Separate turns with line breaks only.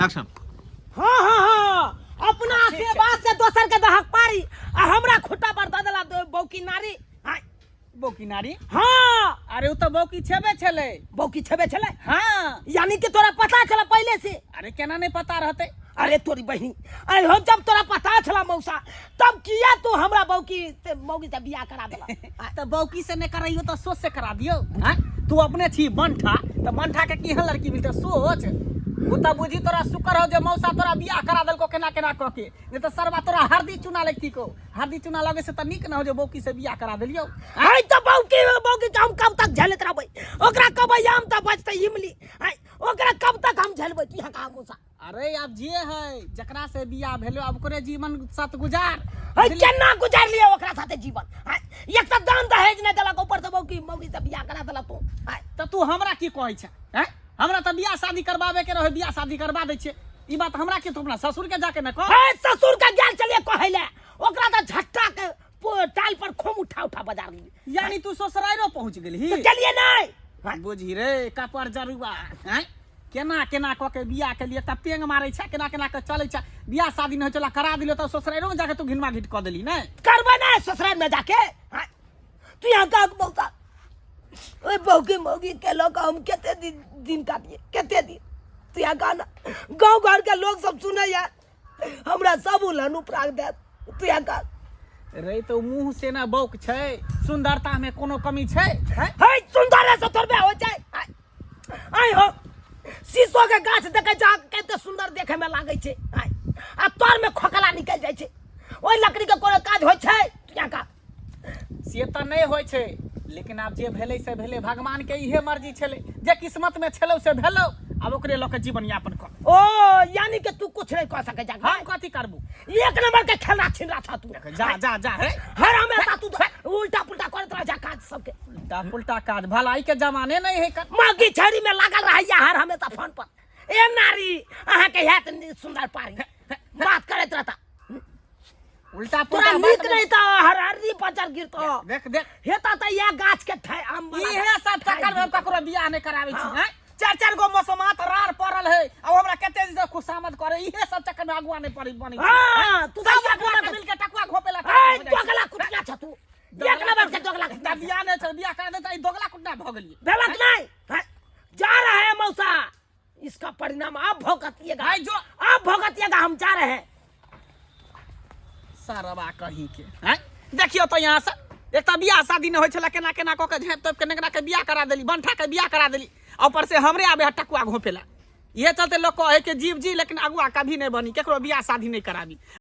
Action.
हाँ हाँ हाँ, अपना सेवा से दोसर के दहक पारी आ हमरा खुट्टा पर दऽ देला बौकी नारी। आय।
बौकी नारी?
हाँ।
अरे ओ तऽ बौकी छेबे छलै।
बौकी छेबे छलै?
हाँ।
यानी कि तोरा पता छला पहले से?
अरे केना नहीं पता रहते।
अरे तोरी बहिन, अरे हो जब तोरा पता छला मौसा तब किया तू हमरा बौकी से मौगी से बियाह करा देला?
तऽ बौकी से नहीं कराइयो तऽ सोच से करा दियो। हाँ? तू अपने छी बंठा, तऽ बंठा के केहन लड़की मिलते सोच। ओ तऽ बुझी तोरा शुक्र हो जे मौसा तोरा बियाह करा देलको केना केना कऽ के, नहीं तऽ सरवा तोरा हरदी चुना लगती को। हरदी चुना लगे से तऽ नीक न हो जे बौकी से बियाह करा देलियो।
हाय तऽ बौकी बौकी के हम कब तक झेलैत रहबै? ओकरा कहबै आम तऽ बचतै इमली। हाय ओकरा कब तक हम झेलबै? तू यहाँ कहाँ मौसा?
अरे अब जे है जकरा से बियाह भेलो अब ओकरे जीवन साथ गुजार।
है केना गुजार लियो ओकरा साथे जीवन? हाय एक तऽ दान दहेज नहि देलक, ऊपर से बौकी मौगी से बियाह करा देलक तू। हाय
तऽ तू हमरा की कहै छै? हैं हमरा तऽ बियाह शादी करबावे के रहे, बियाह शादी करबा दै छियै। ई बात हमरा की, तू अपना ससुर के जाके न कह।
है ससुर के गेल चलिए कहै ले, ओकरा तऽ झट्टा के टाल पर खोम उठा उठा बजार ली।
यानी तू ससुराइरो पहुंच गेलही?
तो चलिए नहीं।
बुझी रे कपर जरुआ। हैं केना केना कऽ के बियाह के लिए तब पेंग मारै छै, केना केना के चलै छै। बियाह शादी नहि होइ छला करा दिलो तऽ ससुराइरो में जाके तू घिनमा घिट कऽ देली। नहीं
करबै नहीं ससुराल में जाके। हाँ, तू यहाँ का मौसा ओए बौकी मौगी के लोग हम कते दिन दिन काटिए कते दिन। तू यहाँ का ना गाँव घर के लोग सब सुने यार हमरा सब उलहन उपराग देत। तू यहाँ का
रे तो मुंह से ना बौक छै, सुंदरता में कोनो कमी छै? हैं?
है सुंदर से थोड़बे हो जाए। आय हो शीशो के गाछ देखे जा कते सुंदर देखे में लागे छै। आय आ तोर में खोखला निकल जाय छै। ओइ लकड़ी के कोनो काज होय छै? तू यहाँ का
से तऽ नहि होइ छै, लेकिन आब जे भेलै से भेलै, भगवान के इहे मर्जी छलै, जे किस्मत में छलौ से भेलौ, आब ओकरे लऽ के जीवन यापन कर।
ओ यानी कि तू कुछ नहीं कह सके जा।
हम कथी करबू?
एक नंबर के खेलना छिनरा छा तू।
जा जा जा हे
हर हमेशा तू उल्टा पुल्टा करत रह जा काज सबके।
उल्टा पुल्टा काज भलाई के जमाने नहीं है कर।
मौगी छड़ी में लागल रहैया हर हमेशा फोन पर। ए नारी अहाँ के हैत सुंदर पारी बात करैत रहता।
उल्टा
तोरा
पुल्टा
नीक
बात
नहीं तो हर हरी बजर गिरतो।
देख देख
हेता त या गाछ के ठाई आम वाला
इहे सब
ठाई
चक्कर में हम
गिरतो।
ककरो बियाह नहीं कराबै छी।
हाँ।
हैं? चार चार गो मसोमात रार पड़ल है आ हमरा कते दिन से खुशामद करे, इहे सब चक्कर में अगुआ नहीं पड़ी बनी।
हाँ, तू
सब
सब
अगुआ
अगुआ
के मिल के टकुआ घोपेला
ए, दोगला कुटना छ तू। एक नंबर के दोगला कुटना।
बियाह नहीं छ, बियाह करा देता, ई दोगला कुटना भ गेलिए।
भेलक नहीं। हैं? जा रहा है मौसा, इसका परिणाम आप भुगतिएगा।
भाई जो
आप भुगतिएगा, हम जा रहे हैं।
सरवा कहीं के हैं? देखियो तो यहाँ से एक तो बियाह शादी नहीं होय छला, केना केना कऽ के झाँपि तोपि के नेकरा के बियाह करा देली, बंठा के बियाह करा देली, आ ऊपर से हमरे आबे है टकुआ घोपेला। इहे चलते लोग कहे के जीव जी, लेकिन अगुआ कभी नहीं बनी, केकरो बियाह शादी नहीं कराबी।